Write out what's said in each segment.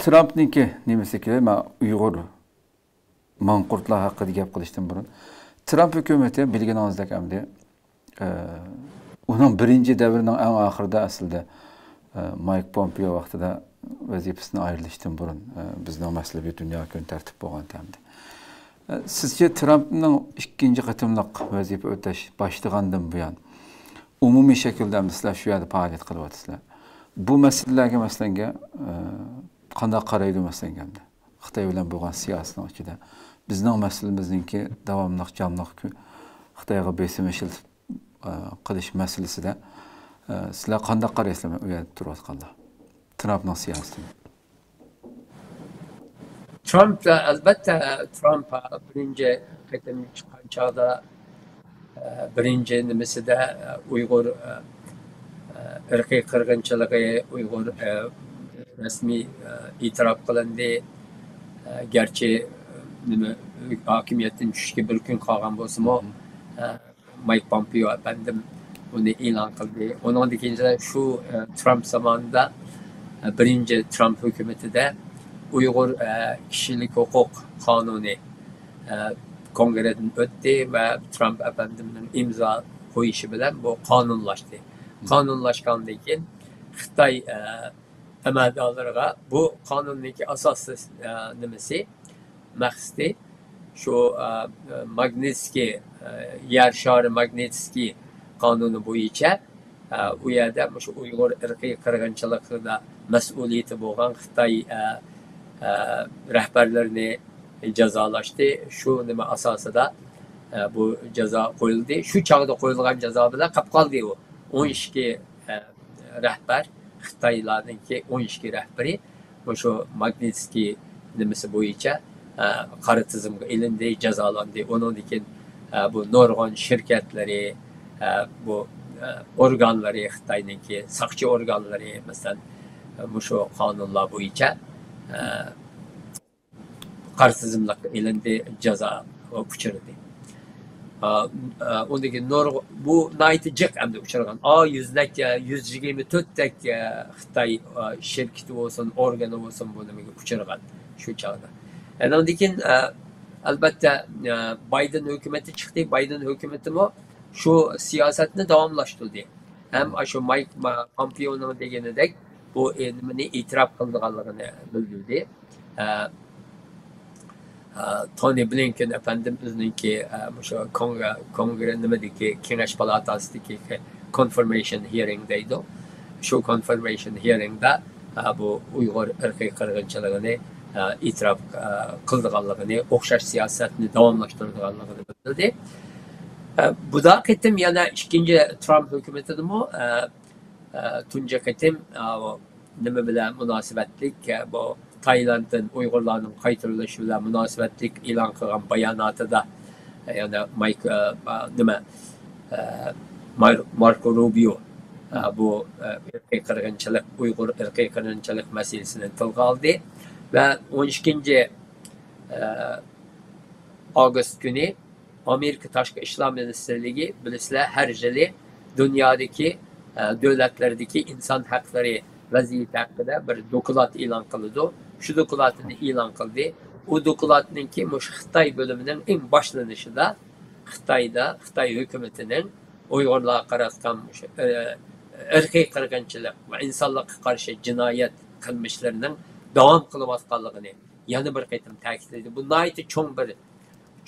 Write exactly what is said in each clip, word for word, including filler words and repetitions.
ترامپنىڭكى نېمىسىكى، مەن ئۇيغۇر ماڭقۇرتلار ھەققىدە گەپ قىلىشتىن بۇرۇن، ترامپ ھۆكۈمىتى بىلگىنىڭىزدەك ئەمدى، ئە، ئۇنىڭ بىرىنچى دەۋرىنىڭ ئەڭ ئاخىرىدا ئەسلىدە، ئە، مايك پومپېئو ۋاقتىدا ۋەزىپىسىدىن ئايرىلىشتىن بۇرۇن، ئە، بىزنىڭ مەسىلە بىر دۇنيا كۈن تەرتىپ بولغان ئەمدى. ئە، سىزچە ترامپنىڭ ئىككىنچى قېتىملىق ۋەزىپە ئۆتەش باشلىغاندىن بۇيان، ئومۇمىي شەكىلدە ئەمدى سىلەر شۇ يەردە پائالىيەت قىلىۋاتىسىلەر. بۇ مەسىلىلەرگە، مەسىلەنگە، ئە، قانداق قارايدۇ، مەسىلەنگە ئەمدى؟ خىتاي بىلەن بولغان سىياسىتىنىڭ ئىچىدە بىزنىڭ مەسىلىمىزنىڭكى داۋاملىق، جانلىق كۈ-، خىتايغا بېسىم ئىشلىتىپ، ئە، قىلىش مەسىلىسىدە، ئە، سىلەر قانداق قارايسىلەر، ئۇ يەردە تۇرۇۋاتقانلار؟ ترامپنىڭ سىياسىتىنى. ترامپ، ئەلبەتتە، ترامپ بىرىنچى قېتىم چىققان چاغدا، بىرىنچى نېمىسىدە، ئۇيغۇر ئىرقىي قىرغىنچىلىقى، ئۇيغۇر رەسمىي ئېتىراپ قىلىندى. گەرچە نېمە، ھاكىمىيەتتىن چۈشۈشكە بىر كۈن قالغان بولسىمۇ، مايك پومپېئو ئەپەندىم بۇنى ئېلان قىلدى. ئۇنىڭدىن كېيىن شۇ، ترامپ زامانىدا، بىرىنچى ترامپ ھۆكۈمىتىدە ئۇيغۇر كىشىلىك ھوقۇق قانۇنى كونگرېدىن ئۆتتى ۋە ترامپ ئەپەندىمنىڭ ئىمزا قويۇشى بىلەن بۇ قانۇنلاشتى. قانۇنلاشقاندىن كېيىن خىتاي ئەمەلدارلىرىغا بۇ قانۇندىكى ئاساسىي نېمىسى، مەقسىتى شۇ ماگنىتسكىي، يەر شارى ماگنىتسكىي قانۇنى بويىچە، ئۇ يەردە مۇشۇ ئۇيغۇر ئىرقىي قىرغىنچىلىقىدا مەسئۇلىيىتى بولغان خىتاي رەھبەرلىرىنى جازالاشتى. شۇ نېمە ئاساسىدا، ئە، بۇ جازا قويۇلدى. شۇ چاغدا قويۇلغان جازا بىلەن قاپ قالدى ئۇ. ئون ئىككى، ئە، رەھبەر، خىتايلارنىڭكى ئون ئىككى رەھبىرى مۇشۇ ماگنىتسكىي نېمىسى بويىچە، ئە، قارا تىزىمغا ئېلىندى، جازالاندى. ئۇنىڭدىن كېيىن، ئە، بۇ نۇرغۇن شىركەتلىرى، ئە، بۇ، ئە، ئورگانلىرى، خىتاينىڭكى ساقچى ئورگانلىرى، مەسىلەن، مۇشۇ قانۇنلار بويىچە، ئە، قارا تىزىملىققا ئېلىندى، جازا ئۇچرىدى. ئا، ئا، ئۇندىكى نۇرغۇ-، بۇ ناھايىتى جىق ئەمدى ئۇچرىغان. ئا، يۈزلەك، يۈز يىگىرمە تۆتتەك، ئا، خىتاي، ئا، شىركىتى بولسۇن، ئورگىنى بولسۇن، بۇ نېمىگە ئۇچرىغان شۇ چاغدا. ئاندىن كېيىن، ئا، ئەلبەتتە، ئا، بايدېن ھۆكۈمىتى چىقتى. بايدېن ھۆكۈمىتىمۇ شۇ سىياسەتنى داۋاملاشتۇردى. ھەم ئاشۇ مايك ما-، پومپېئونىڭ دېگىنىدەك بۇ، ئى، نېمىنى ئېتىراپ قىلىدىغانلىقىنى بىلدۈردى. ئە، ئە، تونى بلىنكېن ئەپەندىم ئۆزىنىڭكى، ئە، مۇشۇ كونگرې، كونگرې نېمىدىكى، كېڭەش پالاتاسىدىكى كونفىرمېيشن ھېئارىنگ دەيدۇ. شۇ كونفىرمېيشن ھېئارىنگدا، ئە، بۇ ئۇيغۇر ئىرقىي قىرغىنچىلىقىنى، ئە، ئېتىراپ، ئە، قىلىدىغانلىقىنى، ئوخشاش سىياسەتنى داۋاملاشتۇرىدىغانلىقىنى بىلدۈردى. ئە، بۇدا قېتىم يەنە ئىككىنچى ترامپ ھۆكۈمىتىدىمۇ، ئە، ئە، تۇنجى قېتىم، ئە، نېمە بىلەن مۇناسىۋەتلىك، ئە، بۇ تايلاندتىن ئۇيغۇرلارنىڭ قايتۇرۇلۇشى بىلەن مۇناسىۋەتلىك ئېلان قىلغان باياناتىدا، ئە، يەنە مايك، ئە، ئە، نېمە، ئە، مار-، ماركو روبىيو، ئە، بۇ، ئە، ئىرقىي قىرغىنچىلىق، ئۇيغۇر ئىرقىي قىرغىنچىلىق مەسىلىسىنى تىلغا ئالدى ۋە ئون ئىككىنچى، ئە، ئاگۇست كۈنى ئامېرىكا تاشقى ئىشلار مىنىستىرلىكى، بىلىسىلەر، ھەر يىلى دۇنيادىكى، ئە، دۆلەتلەردىكى ئىنسان ھەقلىرى ۋەزىيىتى ھەققىدە بىر دوكلات ئېلان قىلىدۇ. شۇ دوكلاتنى ئېلان قىلدى. ئۇ دوكلاتنىڭكى مۇشۇ خىتاي بۆلۈمىنىڭ ئەڭ باشلىنىشىدا خىتايدا، خىتاي ھۆكۈمىتىنىڭ ئۇيغۇرلارغا قاراتقان مۇشۇ، ئە، ئىرقىي قىرغىنچىلىق ۋە ئىنسانلىققا قارشى جىنايەت قىلمىشلىرىنىڭ داۋام قىلىۋاتقانلىقىنى يەنە بىر قېتىم تەكىتلىدى. بۇ ناھايىتى چوڭ بىر،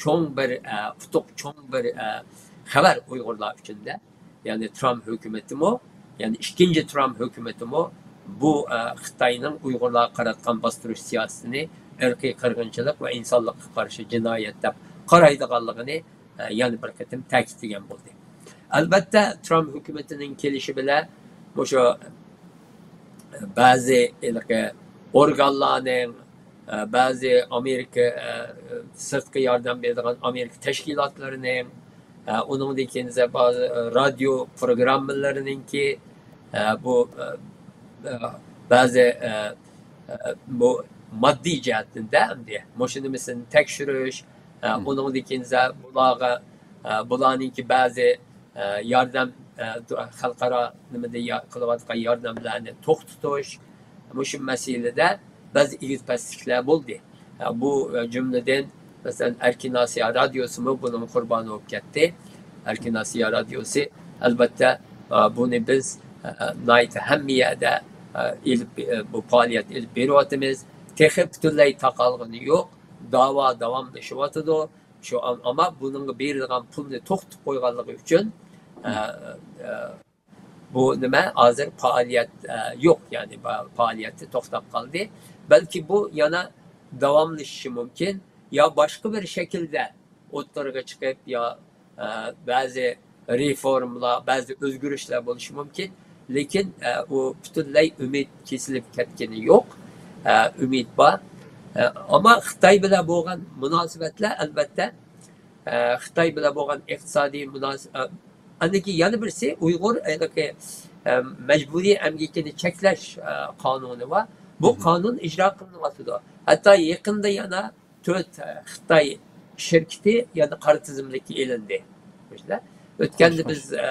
چوڭ بىر، ئە، ئۇتۇق، چوڭ بىر، ئە، خەۋەر ئۇيغۇرلار ئۈچۈندە. يەنى ترامپ ھۆكۈمىتىمۇ، يەنى ئىككىنچى ترامپ ھۆكۈمىتىمۇ بۇ، ئە، خىتاينىڭ ئۇيغۇرلارغا قاراتقان باستۇرۇش سىياسىتىنى ئىرقىي قىرغىنچىلىق ۋە ئىنسانلىققا قارشى جىنايەت دەپ قارايدىغانلىقىنى، ئە، يەنە بىر قېتىم تەكىتلىگەن بولدى. ئەلبەتتە، ترامپ ھۆكۈمىتىنىڭ كېلىشى بىلەن مۇشۇ بەزى ھېلىقى ئورگانلارنىڭ، ئە، بەزى ئامېرىكا، ئە، سىرتقا ياردەم بېرىدىغان ئامېرىكا تەشكىلاتلىرىنىڭ، ئە، ئۇنىڭدىن كېيىن بەزى رادىيو پروگراممىلىرىنىڭكى، ئە، بۇ، ئە، ئە، بەزى، ئە، ئە، بۇ ماددىي جەھەتتىن دە، ئەمدى مۇشۇ نېمىسىنى تەكشۈرۈش، ئە، ئۇنىڭدىن كېيىن بۇلارغا، ئە، بۇلارنىڭكى بەزى، ئە، ياردەم، ئە، خەلقئارا نېمىدە يا-، قىلىۋاتقان ياردەملەرنى توختىتىش، مۇشۇ مەسىلىدە، بەزى ئېگىز-پەسلىكلەر بولدى. ئە، بۇ، ئە، جۈملىدىن، مەسىلەن، ئەركىن ئاسىيا رادىيوسىمۇ بۇنىڭ قۇربانى بولۇپ كەتتى. ئەركىن ئاسىيا رادىيوسى، ئەلۋەتتە، ئە، بۇنى بىز، ئە، ئە، ناھايىتى ھەممە يەردە، ئە، ئېلىپ، ئە، بۇ پائالىيەت ئېلىپ بېرىۋاتىمىز. تېخى پۈتۈنلەي تاقالغىنى يوق. داۋا داۋاملىشىۋاتىدۇ. شۇ، ئەمما بۇنىڭغا بېرىدىغان پۇلنى توختىتىپ قويغانلىقى ئۈچۈن، ئە، ئە، بۇ نېمە، ھازىر پائالىيەت، ئە، يوق، يەنى پائالىيەتتە توختاپ قالدى. بەلكى بۇ يەنە داۋاملىشىشى مۇمكىن، يا باشقا بىر شەكىلدە ئوتتۇرىغا چىقىپ، يا، ئە، بەزى رېفورمىلار، بەزى ئۆزگىرىشلەر بولۇشى مۇمكىن. لېكىن، ئە، ئۇ پۈتۈنلەي ئۈمىد كېسىلىپ كەتكىنى يوق. ئە، ئۈمىد بار. ئە، ئەمما خىتاي بىلەن بولغان مۇناسىۋەتلەر، ئەلۋەتتە، ئە، خىتاي بىلەن بولغان ئىقتىسادىي مۇناسىۋەت، ئاندىن كېيىن يەنە بىرسى ئۇيغۇر ھېلىقى، ئە، مەجبۇرىي ئەمگىكىنى چەكلەش، ئە، قانۇنى بار. بۇ قانۇن ئىجرا قىلىنىۋاتىدۇ. ھەتتا يېقىندا يەنە تۆت، ئە، خىتاي شىركىتى يەنە قارا تىزىملىككە ئېلىندى. ئۆتكەندە بىز، ئە،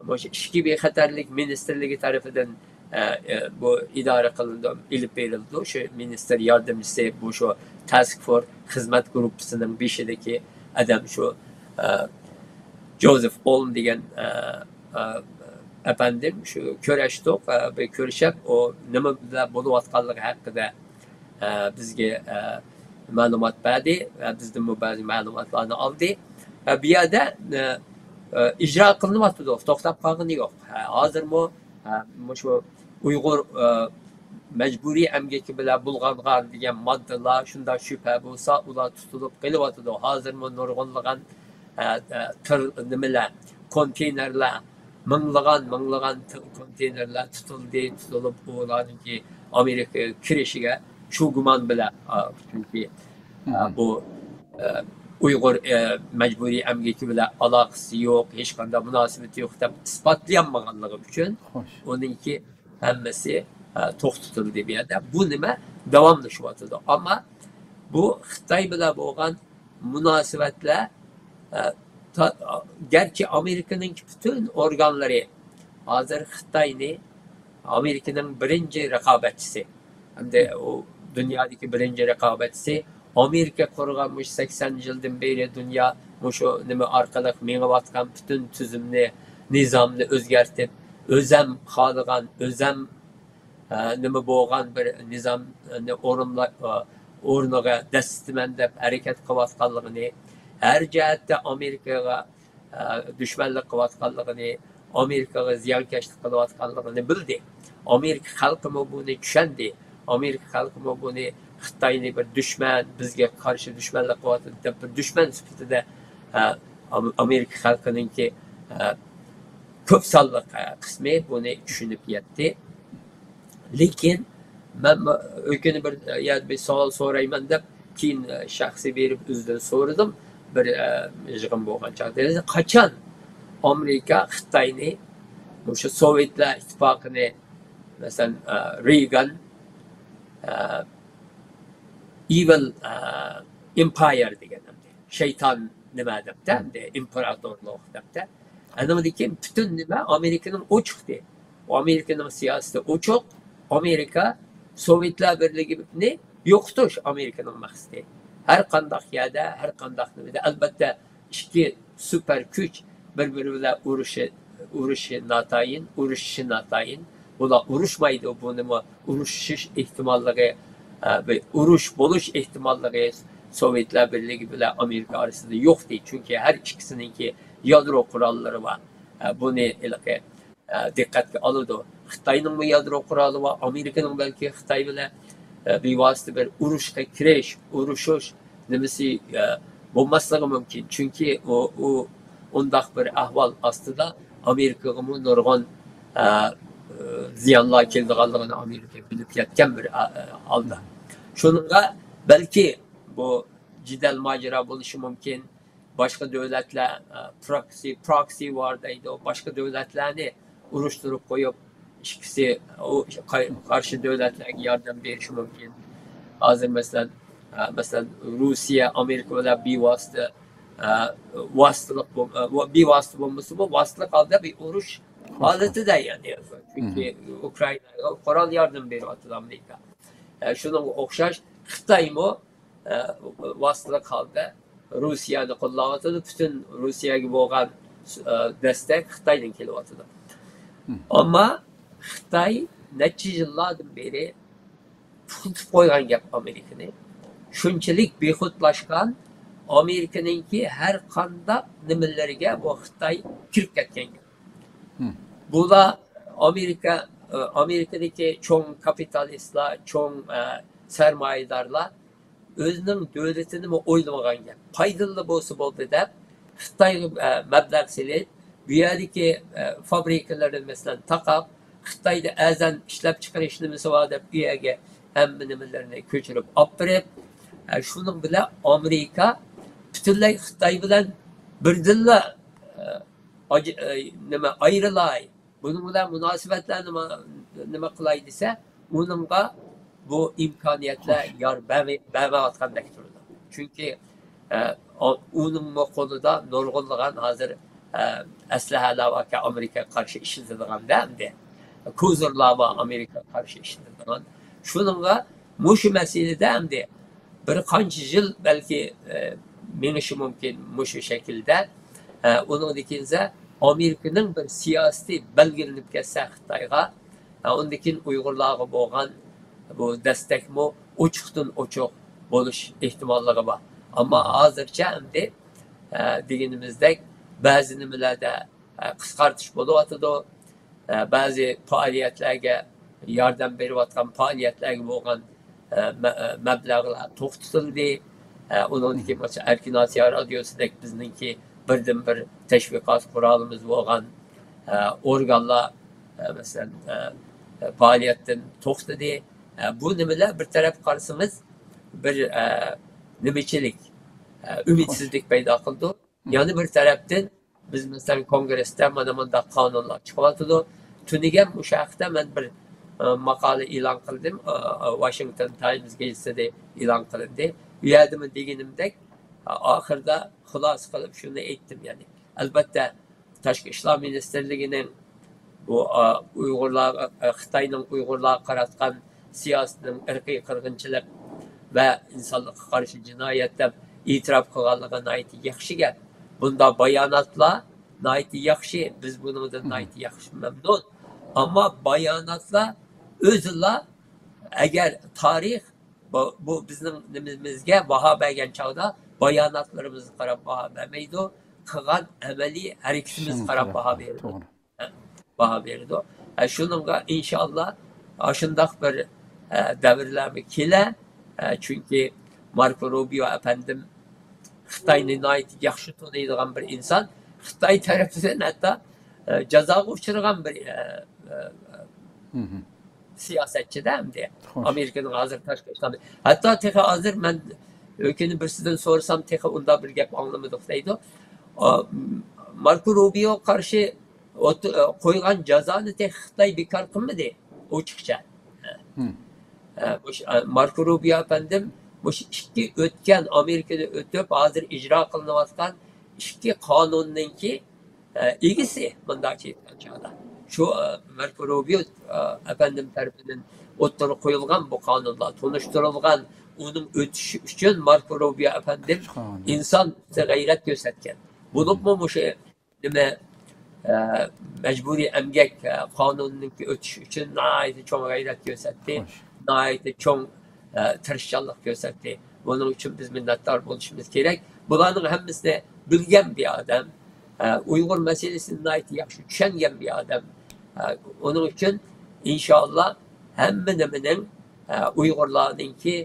مۇشۇ ئىچكى بىخەتەرلىك مىنىستىرلىكى تەرىپىدىن، ئە، ئە، بۇ ئىدارە قىلىنىدۇ، ئېلىپ بېرىلىدۇ. شۇ مىنىستىر ياردەمچىسى، بۇ شۇ تاسك فورس خىزمەت گۇرۇپپىسىنىڭ بېشىدىكى ئادەم شۇ، ئە، جوزېف ئولم دېگەن، ئە، ئە، ئەپەندىم شۇ كۆرۈشتۇق، ئە، بىر كۆرۈشۈپ، ئۇ نېمە بىلەن بولۇۋاتقانلىقى ھەققىدە ئە، بىزگە، ئە، مەلۇمات بەردى. ئە، بىزدىنمۇ بەزى مەلۇماتلارنى ئالدى. ئە، بۇ يەردە، ئە، ئە، ئىجرا قىلىنىۋاتىدۇ، توختاپ قالغىنى يوق. ئە، ھازىرمۇ، ئە، مۇشۇ ئۇيغۇر، ئە، مەجبۇرىي ئەمگىكى بىلەن بۇلغانغان دېگەن ماددىلار شۇنداق شۈبھە بولسا، ئۇلار تۇتۇلۇپ قېلىۋاتىدۇ. ھازىرمۇ نۇرغۇنلىغان، ئە، ئە، تىر-، نېمىلەر، كونتېينېرلار، مىڭلىغان، مىڭلىغان تىر-، كونتېينېرلار تۇتۇلدى، تۇتۇلۇپ، ئۇلارنىڭكى ئامېرىكىغا كىرىشىگە شۇ گۇمان بىلەن، ئا، چۈنكى، ئا، بۇ، ئە، ئۇيغۇر، ئە، مەجبۇرىي ئەمگىكى بىلەن ئالاقىسى يوق، ھېچقانداق مۇناسىۋىتى يوق دەپ ئىسپاتلىيالمىغانلىقى ئۈچۈن ئۇنىڭكى ھەممىسى، ئە، توختىتىلدى بۇ يەردە. بۇ نېمە؟ داۋاملىشىۋاتىدۇ. ئەمما بۇ خىتاي بىلەن بولغان مۇناسىۋەتلەر، ئە، تا-، گەرچە ئامېرىكىنىڭ پۈتۈن ئورگانلىرى ھازىر خىتاينى ئامېرىكىنىڭ بىرىنچى رىقابەتچىسى، ھەمدە ئۇ دۇنيادىكى بىرىنچى رىقابەتچىسى، ئامېرىكا قۇرغان مۇشۇ سەكسەن يىلدىن بېرى دۇنيا مۇشۇ نېمە ئارقىلىق مېڭىۋاتقان پۈتۈن تۈزۈمنى، نىزامنى ئۆزگەرتىپ، ئۆزەم خالىغان، ئۆزەم ئە، نېمە بولغان بىر نىزامنى ئورۇنلا-، ئە، ئورنىغا دەسسىتىمەن دەپ ھەرىكەت قىلىۋاتقانلىقىنى، ھەر جەھەتتە ئامېرىكىغا، ئە، دۈشمەنلىك قىلىۋاتقانلىقىنى، ئامېرىكىغا زىيانكەشلىك قىلىۋاتقانلىقىنى بىلدى. ئامېرىكا خەلقىمۇ بۇنى چۈشەندى. ئامېرىكا خەلقىمۇ بۇنى خىتاينى بىر دۈشمەن، بىزگە قارشى دۈشمەنلىك قىلىۋاتىدۇ دەپ بىر دۈشمەن سۈپىتىدە، ئە، ئام-، ئامېرىكا خەلقىنىڭكى، ئە، كۆپ سانلىق، ئە، قىسمى بۇنى چۈشىنىپ يەتتى. لېكىن مەن ئۆكۈنۈپ بىر يەردە بىر سوئال سورايمەن دەپ، كېيىن، ئە، شەخسىي بېرىپ ئۆزىدىن سورىدىم. بىر، ئە، يىغىن بولغان چاغدا، قاچان ئامېرىكا خىتاينى، مۇشۇ سوۋېتلار ئىتتىپاقىنى، مەسىلەن، ئە، رېيگان، ئە، ئېۋىل، ئە، ئېمپايېر دېگەن ئەمدى. شەيتان نېمە دەپتە، ئەمدى ئىمپېراتورلۇق دەپتە. ئەنىڭدىن كېيىن پۈتۈن نېمە ئامېرىكىنىڭ ئوچۇقتى. ئامېرىكىنىڭ سىياسىتى ئوچۇق. ئامېرىكا سوۋېتلار بىرلىكىنى يوقىتىش ئامېرىكىنىڭ مەقسىتى. ھەر قانداق يەردە، ھەر قانداق نېمىدە، ئەلۋەتتە، ئىككى سۇپەر كۈچ بىر-بىرى بىلەن ئۇرۇشى، ئۇرۇشى ناتايىن، ئۇرۇشۇشى ناتايىن. بۇلار ئۇرۇشمايدۇ، بۇنىمۇ ئۇرۇشۇش ئېھتىماللىقى، ئە، بىر ئۇرۇش بولۇش ئېھتىماللىقى سوۋېتلار بىرلىكى بىلەن ئامېرىكا ئارىسىدا يوقتى. چۈنكى ھەر ئىككىسىنىڭكى يادرو قوراللىرى بار. ئە، بۇنى ھېلىقى، ئە، دىققەتكە ئالىدۇ. خىتاينىڭمۇ يادرو قورالى بار، ئامېرىكىنىڭ بەلكى خىتاي بىلەن، ئە، بىۋاسىتە بىر ئۇرۇشقا كىرىش، ئۇرۇشۇش نېمىسى، ئە، بولماسلىقى مۇمكىن. چۈنكى ئۇ، ئۇ ئۇنداق بىر ئەھۋال ئاستىدا ئامېرىكىغىمۇ نۇرغۇن، ئە، زىيانلار كېلىدىغانلىقىنى ئامېرىكا بىلىپ يەتكەن بىر، ئە، ھالدا. شۇنىڭغا بەلكى بۇ جېدەل ماجىرا بولۇشى مۇمكىن. باشقا دۆلەتلەر، ئە، پروكسى، پروكسى ۋار دەيدۇ. باشقا دۆلەتلەرنى ئۇرۇشتۇرۇپ قويۇپ، ئىككىسى ئۇ قا-، قارشى دۆلەتلەرگە ياردەم بېرىشى مۇمكىن. ھازىر مەسىلەن، ئە، مەسىلەن، روسىيە ئامېرىكا بىلەن بىۋاسىتە، ئە، ۋاسىتىلىق بول-، ئە، ۋا-، بىۋاسىتە بولمىسىمۇ، ۋاسىتىلىق ھالدا بىر ئۇرۇش ھالىتىدە، يەنى، چۈنكى ئۇكرائىناغا قورال ياردىمى بېرىۋاتىدۇ ئامېرىكا. ئە، شۇنىڭغا ئوخشاش خىتايمۇ، ئە، ۋاسىتىلىك ھالدا روسىيەنى قوللاۋاتىدۇ. پۈتۈن روسىيەگە بولغان، ئە، دەستەك خىتايدىن كېلىۋاتىدۇ. ئەمما خىتاي نەچچە يىللاردىن بېرى پۇخلىتىپ قويغان گەپ ئامېرىكىنى. شۇنچىلىك بىخۇدلاشقان، ئامېرىكىنىڭكى ھەر قانداق نېمىلىرىگە بۇ خىتاي كىرىپ كەتكەن گەپ. بۇلار ئامېرىكا، ئامېرىكىدىكى چوڭ كاپىتالىستلار، چوڭ، ئە، سەرمايىدارلار ئۆزىنىڭ دۆلىتىنىمۇ ئويلىمىغان گەپ. پايدىلىلا بولسا بولدى دەپ، خىتايغا، ئە، مەبلەغ سېلىپ، بۇ يەردىكى، ئە، فابرىكىلىرىنى، مەسىلەن، تاقاپ، خىتايدا ئەرزان ئىشلەپچىقىرىش نېمىسى بار دەپ، ئۇ يەرگە ھەممە نېمىلىرىنى كۆچۈرۈپ ئاپىرىپ، ئە، شۇنىڭ بىلەن ئامېرىكا پۈتۈنلەي خىتاي بىلەن بىردىنلا، ئە، ئاج-، ئە، نېمە، ئايرىلاي، بۇنىڭ بىلەن مۇناسىۋەتلەرنى نېمە، نېمە قىلاي دېسە، ئۇنىڭغا بۇ ئىمكانىيەتلەر يار بەرمەي-، بەرمەيۋاتقاندەك تۇرىدۇ. چۈنكى، ئە، ئۇ-، ئۇنىڭمۇ قولىدا نۇرغۇنلىغان ھازىر، ئە، ئەسلىھەلەر باركەن، ئامېرىكىغا قارشى ئىشلىتىدىغان ئەمدى. كوزىرلار بار ئامېرىكىغا قارشى ئىشلىتىدىغان. شۇنىڭغا مۇشۇ مەسىلىدە ئەمدى بىر قانچە يىل بەلكى، ئە، مېڭىشى مۇمكىن مۇشۇ شەكىلدە. ئە، ئۇنىڭدىن كېيىن ئامېرىكىنىڭ بىر سىياسىتى بەلگىلىنىپ كەتسە خىتايغا، ئە، ئۇندىن كېيىن ئۇيغۇرلارغا بولغان بۇ دەستەكمۇ ئوچۇقتىن ئوچۇق بولۇش ئېھتىماللىقى بار. ئەمما ھازىرچە ئەمدى، ئە، دېگىنىمىزدەك بەزى نېمىلەردە، ئە، قىسقارتىش بولۇۋاتىدۇ. ئە، بەزى پائالىيەتلەرگە ياردەم بېرىۋاتقان پائالىيەتلەرگە بولغان، ئە، مە-، ئە، مەبلەغلەر توختىتىلدى. ئە، ئۇنىڭدىن كېيىن مەسىلەن، ئەركىن ئاسىيا رادىيوسىدەك بىزنىڭكى بىردىنبىر تەشۋىقات قورالىمىز بولغان، ئە، ئورگانلار، ئە، مەسىلەن، ئە، ئە، پائالىيەتتىن توختىدى. ئە، بۇ نېمىلەر بىر تەرەپ قارىسىڭىز بىر، ئە، نېمىچىلىك، ئە، ئۈمىدسىزلىك پەيدا قىلىدۇ. يەنە بىر تەرەپتىن بىز مەسىلەن كونگرېستا مانا مۇنداق قانۇنلار چىقىۋاتىدۇ. تۈنۈگۈن مۇشۇ ھەقتە مەن بىر، ئە، ماقالە ئېلان قىلدىم. ئە، ئە، ۋاشىنگتون تايمز گېزىتىدە ئېلان قىلىندى. ئۇ يەردىمۇ دېگىنىمدەك، ئە، ئاخىرىدا خۇلاسە قىلىپ شۇنى ئېيتتىم، يەنى ئەلبەتتە تاشقى ئىشلار مىنىستىرلىكىنىڭ بۇ، ئە، ئۇيغۇرلارغا، ئە، خىتاينىڭ ئۇيغۇرلارغا قاراتقان سىياسىتىنىڭ ئىرقىي قىرغىنچىلىق ۋە ئىنسانلىققا قارشى جىنايەت دەپ ئېتىراپ قىلغانلىقى ناھايىتى ياخشى گەپ. بۇنداق باياناتلار ناھايىتى ياخشى. بىز بۇنىڭدىن ناھايىتى ياخشى مەمنۇن. ئەمما باياناتلار ئۆزىلا، ئەگەر تارىخ بۇ، بۇ بىزنىڭ نېمىمىزگە باھا بەرگەن چاغدا باياناتلىرىمىزغا قاراپ باھا بەرمەيدۇ، قىلغان ئەمەلىي ھەرىكىتىمىزگە قاراپ باھا بېرىدۇ. باھا بېرىدۇ. ئە، شۇنىڭغا ئىنشاللا ئاشۇنداق بىر، ئە، دەۋرلەرمۇ كېلە. ئە، چۈنكى ماركو روبىيو ئەپەندىم خىتاينى ناھايىتى ياخشى تونۇيدىغان بىر ئىنسان. خىتاي تەرىپىدىن ھەتتا، ئە، جازاغا ئۇچرىغان بىر، ئە، ئە، سىياسەتچىدە ئەمدى. ئامېرىكىنىڭ ھازىر تاشقى ئىشلار، ھەتتا تېخى ھازىر مەن ئۆكۈنۈپ بىرسىدىن سورىسام، تېخى ئۇنداق بىر گەپ ئاڭلىمىدۇق دەيدۇ. ئا، ماركو روبىيوغا قارشى ئوت-، قويغان جازانى تېخى خىتاي بىكار قىلمىدى، ئوچۇقچە. ئە، مۇش-، ئە، ماركو روبىيو ئەپەندىم مۇشۇ ئىككى ئۆتكەن، ئامېرىكىدا ئۆتۈپ، ھازىر ئىجرا قىلىنىۋاتقان ئىككى قانۇننىڭكى، ئە، ئىگىسى، مۇنداقچە ئېيتقان چاغدا. شۇ، ئە، ماركو روبىيو، ئە، ئەپەندىم تەرىپىدىن ئوتتۇرىغا قويۇلغان بۇ قانۇنلار، تونۇشتۇرۇلغان، ئۇنىڭ ئۆتۈشى ئۈچۈن ماركو روبىيو ئەپەندىم ئىنسان ئۈستىدە غەيرەت كۆرسەتكەن. بولۇپمۇ مۇشۇ نېمە، ئە، مەجبۇرىي ئەمگەك، ئە، قانۇنىنىڭكى ئۆتۈشى ئۈچۈن ناھايىتى چوڭ غەيرەت كۆرسەتتى، ناھايىتى چوڭ، ئە، تىرىشچانلىق كۆرسەتتى. بۇنىڭ ئۈچۈن بىز مىننەتدار بولۇشىمىز كېرەك. بۇلارنىڭ ھەممىسىنى بىلگەن بىر ئادەم، ئە، ئۇيغۇر مەسىلىسىنى ناھايىتى ياخشى چۈشەنگەن بىر ئادەم. ئە، ئۇنىڭ ئۈچۈن ئىنشاللا ھەممە نېمىنىڭ، ئە، ئۇيغۇرلارنىڭكى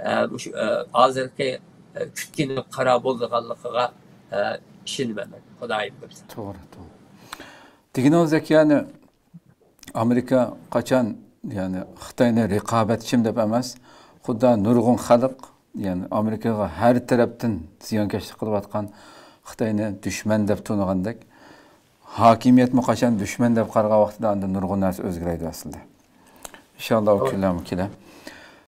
ئە، مۇشۇ، ئە، ھازىرقى، ئە، كۈتكىنىگە قارا بولىدىغانلىقىغا، ئە، ئىشىنىمەن مەن، خۇدايىم بۇيرسا. توغرا، توغرا. دېگىنىڭىزدەك، يەنى ئامېرىكا قاچان، يەنى خىتاينى رىقابەتچىم دەپ ئەمەس، خۇددى نۇرغۇن خەلق، يەنى ئامېرىكىغا ھەر تەرەپتىن زىيانكەشلىك قىلىۋاتقان خىتاينى دۈشمەن دەپ تونۇغاندەك، ھاكىمىيەتمۇ قاچان دۈشمەن دەپ قارىغان ۋاقتىدا ئاندىن نۇرغۇن نەرسە ئۆزگىرەيدۇ ئەسلىدە. ئىنشاللا ئۇ كۈنلەرمۇ كېلە.